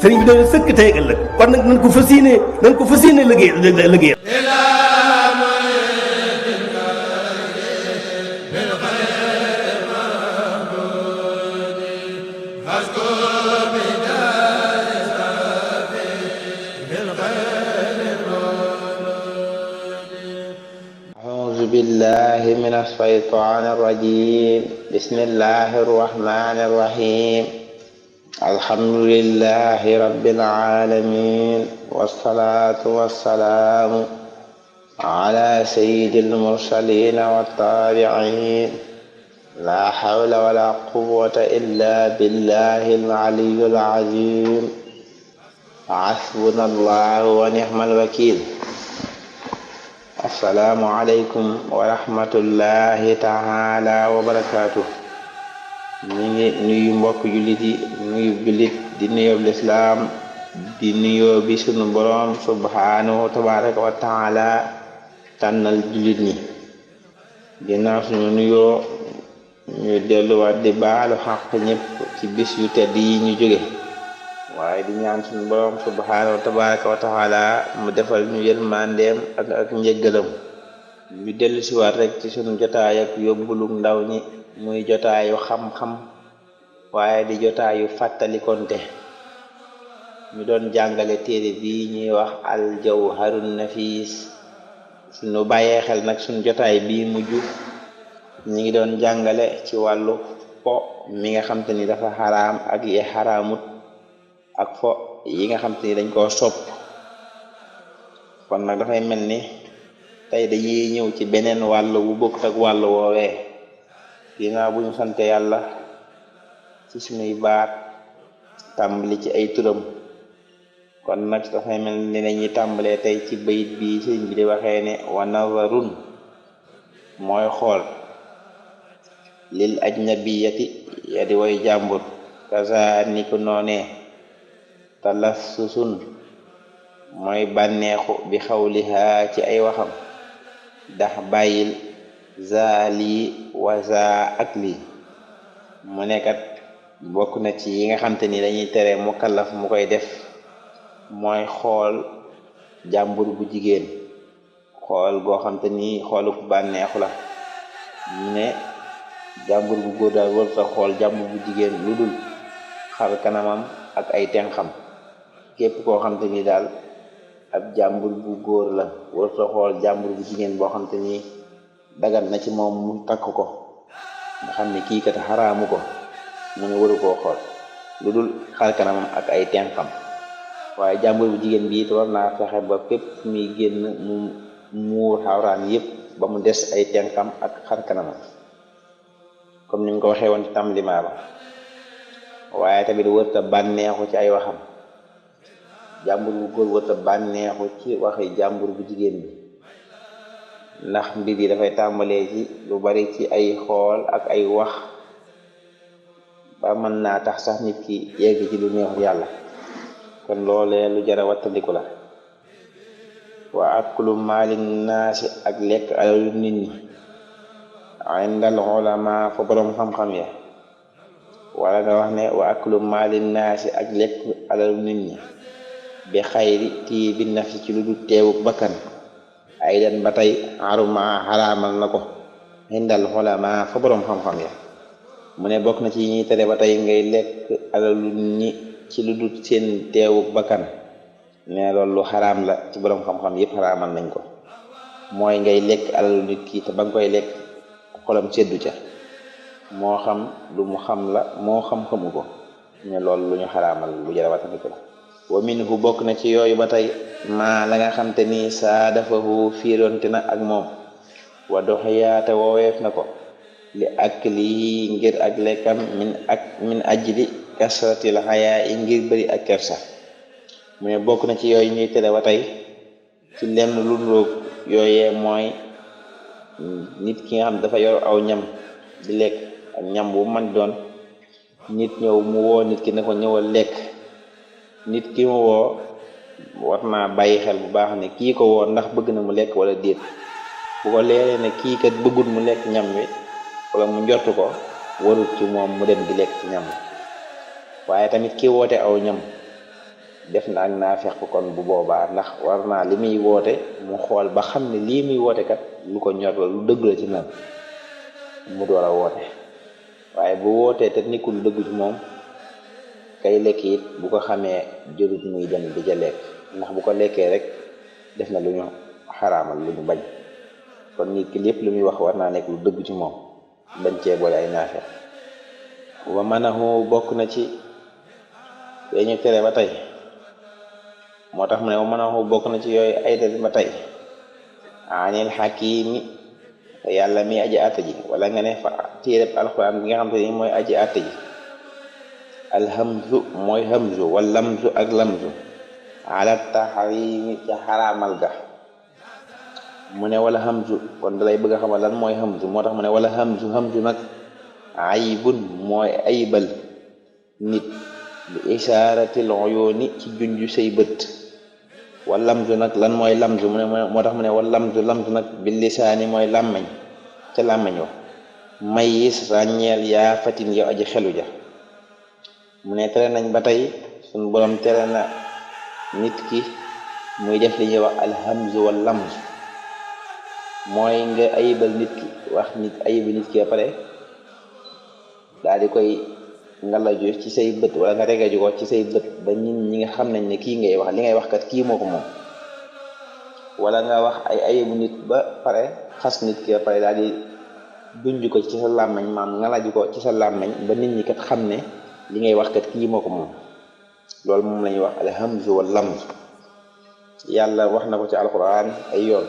sëriñ bi doon sëkk tey ak ëllëg kon nag nañ ko fas yéene liggéey بالله من الشيطان الرجيم بسم الله الرحمن الرحيم الحمد لله رب العالمين والصلاة والسلام على سيد المرسلين والتابعين لا حول ولا قوة إلا بالله العلي العظيم حسبنا الله ونعم الوكيل assalaamu aleykum wa rahmatullahi taala wa barakaatu. ñu ngi nuyu mbokk jullit yi nuyu jullit di nuyoo lislaam di nuyoo bi sunu boroom subhaanahu tabaraka wa taala tànnal jullit ñi. ginnaaw suñu nuyoo ñu delluwaat di baalu xaq ñëpp ci bis yu tedd yi ñu jóge waaye di ñaan suñu borom subhaanahu tabaraka wa taala mu defal ñu yërmandeem ak njëggalam. ñu dellu siwaat rek ci suñu jotaay ak yóbbulu ndaw ñi muy jotaayu xam-xam waaye di jotaayu fàttalikonte. ñu doon jàngale téere bi ñuy wax al jawharun nafis. suñu bàyyee xel nag suñu jotaay bii mujj ñi ngi doon jàngale ci wàllu po mi nga xam te ni dafa xaraam ak yi xaraamut ak fo yi nga xam te ni dañ koo sopp. kon nag dafay mel ni tey dañuy ñëw ci beneen wàll bu bokk ak wàll woowee ginnaaw bu ñu sante yàlla ci suñuy baat tàmbali ci ay turam. kon nag dafay mel ni dañuy tàmbalee tey ci bayit bi sëriñ bi di waxee ne wa nazarun mooy xool lil ajnabiyati ya di way jàmbur kaza ni ko noonee talassusun mooy bànneexu bi xawliha ci ay waxam dax bàyyil za lii wa za ak lii. mu nekkat bokk na ci yi nga xam te ni dañuy tere mukallaf mu koy def mooy xool jàmbur bu jigéen xool goo xam te ni xooluk bànneexu la. mu ne jàmbur bu góor daal war sa xool jàmbur bu jigéen lu dul xar kanamam ak ay tenxam. képp koo xam te ni daal ab jàmbur bu góor la war sa xool jàmbur bu jigéen boo xam te ni dagat na ci moom mu takk ko nga xam ne kii kat xaraamu ko mu ne waru koo xool lu dul xar kanamam ak ay tenxam. waaye jàmbur bu jigéen bi it war naa fexe ba fépp muy génn mu muur xawraan yépp ba mu des ay tenxam ak xar kanamam comme ni ñu ko waxee woon ci tàmbalimaa ba. waaye tamit wërta bànneexu ci ay waxam. jàmbur bu góor wërta bànneexu ci waxi jàmbur bu jigéen bi ndax mbir yi dafay tàmbalee ci lu bari ci ay xool ak ay wax ba mën naa tax sax nit ki yegg ci lu neexul yàlla. kon loolee lu jara wattandiku la. wa aklu maalin naasi ak lekk alalu nit ñi indal ulama fa borom xam-xam ya. wala nga wax ne wa aklu maalin naasi ak lekk alalu nit ñi bi xayri tii bi nafsi ci lu du teewu bakkan ay den ba tey aruma xaraamal na ko indal ulama fa borom xam-xam ya. mu ne bokk na ci ñuy tere ba tey ngay lekk alalu nit ñi ci lu dul seen teewu bakkan ne loolu lu xaraam la ci borom xam-xam yépp xaraamal nañ ko. mooy ngay lekk alalu nit ki te ba nga koy lekk xolam seddu ca moo xam lu mu xam la moo xam-xamu ko ne loolu lu ñu xaraamal lu jara wattandiku la. wa minhu bokk na ci yooyu ba tey maa la nga xam te ni saa dafahu fiironte na ak moom wa doxyaate wooweef na ko li ak lii ngir ak lekkam min ajli kasratil xayaa yi ngir bëri ak kersa. mu ne bokk na ci yooyu ñuy tere ba tey ci lenn lu roog yooyee mooy nit ki nga xam dafa yor aw ñam di lekk ak ñam bu man doon nit ñëw mu woo nit ki ne ko ñëwal lekk. nit ki mu woo war naa bàyyi xel bu baax ne kii ko woo ndax bëgg na mu lekk wala déet. bu ko leeree ne kii kat bëggul mu lekk ñam wi wala mu njort ko warul ci moom mu dem di lekk ci ñam wi. waaye tamit ki woote aw ñam def na ak naafeq kon bu boobaa, ndax war naa li muy woote mu xool ba xam ne lii muy woote kat lu ko ñor la, lu dëgg la ci moom, mu door a woote. waaye bu wootee te nekkul dëgg ci moom, kay lekk it bu ko xamee jërut muy dem di ca lekk, ndax bu ko lekkee rek def na lu ñu xaraamal, lu ñu bañ. kon nit ki lépp lu muy wax war naa nekk lu dëgg ci moom, bañ cee boole ay naafeq. wa manahu bokk na ci yooyu ñu tere ba tey, moo tax mu ne wa manahu bokk na ci yooyu ay tere ba tey, anil xakimi yàlla mi aji àtte ji, wala nga ne fa téereb alxuraan bi nga xam te ni mooy aji àtte ji. alhamzu mooy hamzu wal lamzu ak lamzu ala taxarimi ca xaraamal ga. mu ne wala hamzu, kon dalay bëgg a xamal lan mooy hamzu, moo tax mu ne wala hamzu nag ayibun mooy ayibal nit bi isaaratil uyuuni ci junju say bët. wal lamzu nag lan mooy lamzu, mu ne moo tax mu ne wal lamzu nag bil lisaani mooy làmmañ ca làmmañ wa. mayis ràññeel yaa fatin yow aji xelu ja. mu ne tere nañ ba tey, suñu borom tere na nit ki muy def li ñuy wax alhamzu wal lamzu, mooy nga ayibal nit ki, wax nit ayibi nit ki ba pare daal di koy ngalaju ci say bët, wala nga regaju ko ci say bët ba nit ñi nga xam nañ ne kii ngay wax, li ngay wax kat kii moo ko moom. wala nga wax ay ayibu nit ba pare xas nit ki ba pare daal di dunj ko ci sa làmmañ, maam ngalaju ko ci sa làmmañ ba nit ñi kat xam ne li ngay wax kat kii moo ko moom. loolu moom la ñuy wax alhamzu wal lamzu. yàlla wax na ko ci alquran ay yoon.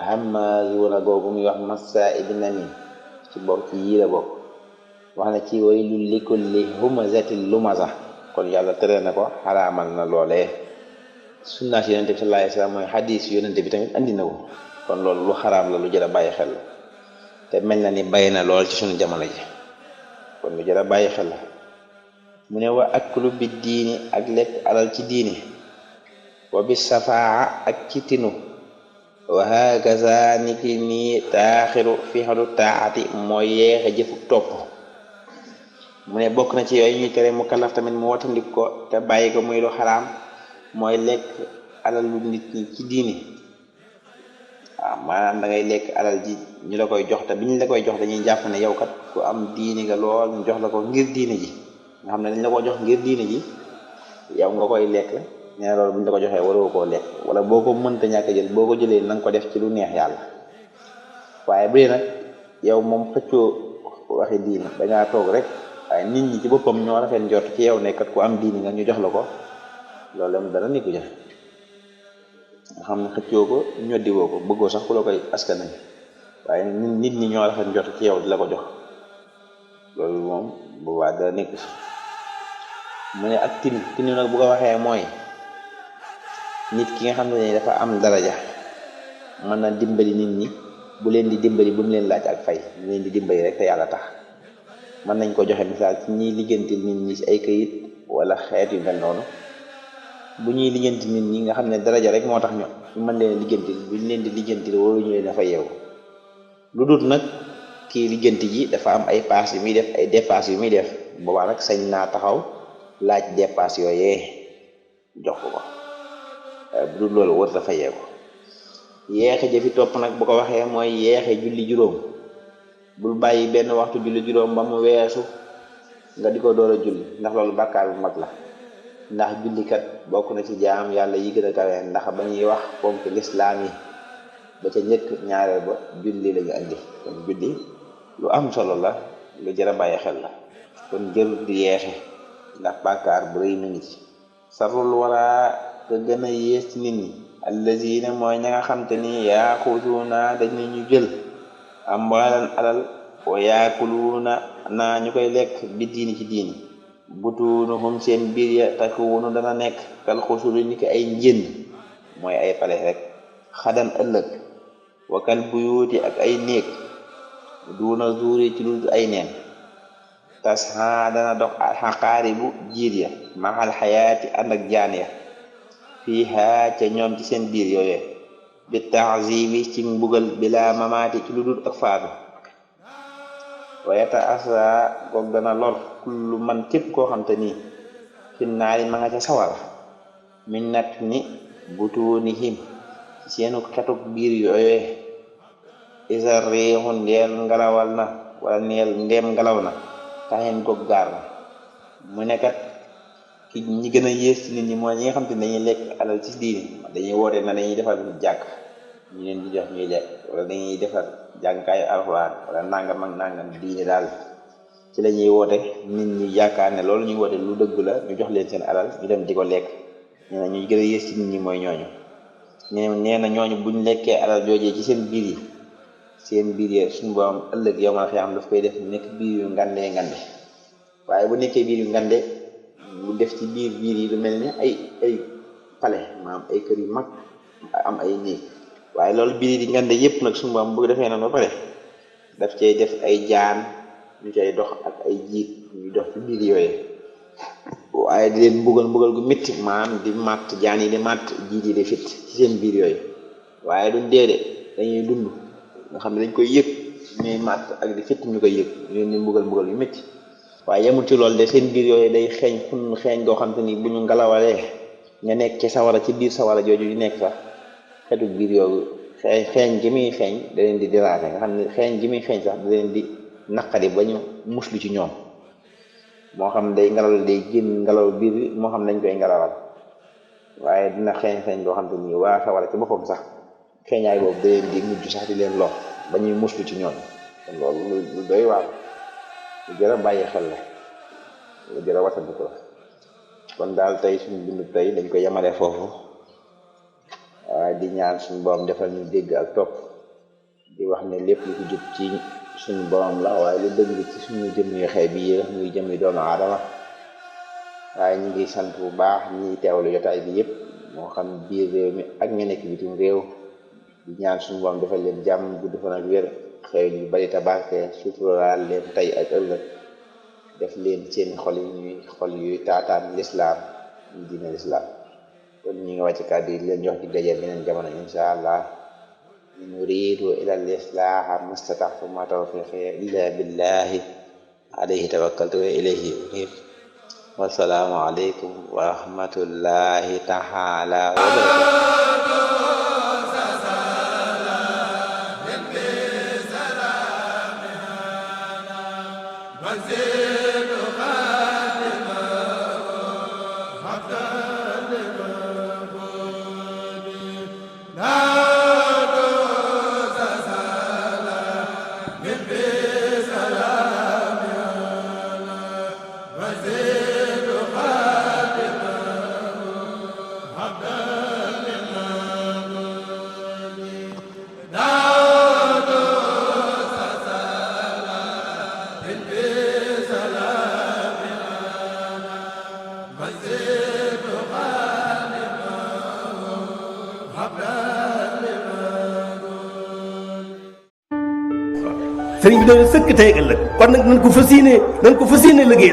hamaazuuna googu muy wax massa ibn namin ci bokk ci yii la bokk. wax na ci waylul likulli humazatin lumaza, kon yàlla tere na ko, xaraamal na loolee. sunnaas yonente bi sallallahu alayhi wasallam mooy xadiis yonente bi tamit andi na ko, kon loolu lu xaraam la, lu jar a bàyyi xel la. te mel na ni bàyyi na lool ci suñu jamono ji, kon lu jar a bàyyi xel la. mu ne wa aklu bi diini ak lekk alal ci diini, wa bi safaa ak ci tinu, wa hakaza ni ki nii taaxiru fi xalu taati mooy yeexe jëfu topp. mu ne bokk na ci yooyu ñuy tere mu kalaf tamit mu watandik ko te bàyyi ko muy lu xaraam, mooy lekk alal lu nit ñi ci diini. waaw maanaam da ngay lekk alal ji ñu la koy jox, te bi ñu la koy jox dañuy jàpp ne yow kat ku am diini nga lool, ñu jox la ko ngir diini ji, nga xam ne dañ la ko jox ngir diini ji, yow nga koy lekk. nee na loolu bu ñu la ko joxee waroo koo lekk, wala boo ko mënta ñàkk jël, boo ko jëlee na nga ko def ci lu neex yàlla. waaye bu dee nag yow moom xëccoo waxi diini, dangaa toog rek, waaye nit ñi ci boppam ñoo rafet njort ci yow ne kat ku am diini nga ñu jox la ko, loolu am dara nekku ja. nga xam ne xëccoo ko ñoddiwoo ko, bëggoo sax ku la koy askane, waaye nit ñi ñoo rafet njort ci yow di la ko jox, loolu moom bu baax dara nekku si. mu ne ak tinu nag bu ko waxee mooy nit ki nga xam ne dafa am daraja, mën na dimbali nit ñi, bu leen di dimbali bu mu leen laaj ak fay, bu leen di dimbali rek te yàlla tax. mën nañ ko joxe misaal ci ñiy lijjantil nit ñi ci ay këyit wala xeet yu mel noonu. bu ñuy lijjanti nit ñi nga xam ne daraja rek moo tax ñu mën leen lijjantil, buñ leen di lijjantil waru ñu leen dafa yeewu. lu dul nag kii lijjanti ji dafa am ay paas yu muy def, ay dépasse yu muy def, boobaa nag sañ naa taxaw laaj dépasse yooyee jox ko. bu dul loolu war dafa yeewu. yeexe jëfi topp nag bu ko waxee mooy yeexe julli juróom. bul bàyyi benn waxtu julli juróom ba mu weesu nga di ko door a julli, ndax loolu bàkkaar bu mag la. ndax jullikat bokk na ci jaam yàlla yi gën a kawe, ndax ba ñuy wax ponk lislaam yi ba ca njëkk ñaareel ba julli lañu andi. kon julli lu am solo la, lu jar a bàyyi xel la, kon jërul di yeexe ndax bàkkaar bu rëy mi ngi ci. sarul wara ka gën a yées ci nit ñi, allazina mooy ña nga xam te ni yaaxuduuna dañu ñu jël amwaalan alal, wa yaakuluuna naa ñu koy lekk bi diini ci diini, butuunuhum seen biir ya takuwunu dana nekk kal xusuli ni ki ay njënd, mooy ay pale rek, xadan ëllëg, wa kal buyuuti ak ay néeg, duuna zuuri ci lu ay neen, tasxa dana dox xaqaaribu jiir ya maxal xayaati ànd ak jaan ya, fiiha ca ñoom ci seen biir yooyee, bi taxzibi ci mbugal bila mamaati ci lu dul ak faatu, wa yata asa goog dana lor kullu man képp koo xam te nii fi naari ma nga ca sawara min nat ni butunihim seenu xetuk biir yooyee isa réexu ndeel ngalawal na wala ndeem ngalaw na taxeen goog gaar na mu nekkat ki ñi gën a yées ci nit ñi mooy ñi nga xam te ne dañuy lekk alal ci diini dañuy woote na dañuy defar jàkk ñu leen di jox ñuy lekk wala dañuy defar jàngkaayu alxuraan wala nangam ak nangam diine daal ci la ñuy woote nit ñi yaakaar ne loolu ñuy woote lu dëgg la ñu jox leen seen alal ñu dem di ko lekk nee na ñuy gën a yées ci nit ñi mooy ñooñu nee na ñooñu buñ lekkee alal joojee ci seen biir yi suñu borom ëllëg yow ma xam daf koy def nekk biir yu ngandee ngande waaye bu nekkee biir yu ngande mu def ci biir yi lu mel ni ay palais maanaam ay kër yu mag am ay néeg waaye loolu biir yi di ngande yépp nag suñu borom bu defee noonu ba pare daf cay def ay jaan ñu cay dox ak ay jiit ñuy dox ci biir yooyee waaye di leen mbugal gu métti maanaam di màtt jaan yi di màtt jiit yi di fit ci seen biir yooyu waaye duñ deede dañuy dund nga xam ne dañ koy yëg ñuy màtt ak di fit ñu koy yëg ñu leen di mbugal yu métti waaye yemul ci loolu de seen biir yooyu day xeeñ goo xam te ni bu ñu ngelawalee nga nekk ci sawara ci biir sawara jooju di nekk sax xetu biir yooyu xeeñ gi muy xeeñ da leen di déranger nga xam ne xeeñ gi muy xeeñ sax da leen di naqari ba ñu muslu ci ñoom moo xam day ngelawal day génn ngelaw biir bi moo xam dañ koy ngelawal waaye dina xeeñ boo xam te ni waa sawara ci boppam sax xeeñaay boobu da leen di mujj sax di leen lor ba ñuy muslu ci ñoom kon loolu lu doy waar lu jar a bàyyi xel la lu jar a watandiku la kon daal tey suñu bindu tey dañ ko yemale foofu waaye di ñaan suñu borom defal ñu dégg ak topp di wax ne lépp lu ko jub ci suñu borom la waaye lu dëng ci suñu jëm yu xew bi yi muy jëm yi doomu aadama waaye ñu ngi sant bu baax ñi teewlu jotaay bi yëpp moo xam biir réew mi ak ñu nekk bitim réew di ñaan suñu borom defal leen jàmm gudd fan ak wér xëy ñu bari tabarke suturaal leen tey ak ëllëg def leen seen xol yi ñuy xol yuy taataan lislaam ñu diine lislaam kon ñu ngi wàcc kàddu yi di leen jox di daje beneen jamono insha allah in uridu ila al islaha mastata'tu ma tawfiqi illa billahi alayhi tawakkaltu wa ilayhi unib wasalaamu aleykum wa rahmatullahi taala wa barakatuh sëriñ bi doon sëkk tey ëllëg kon nag nañ ko fas yéene liggéey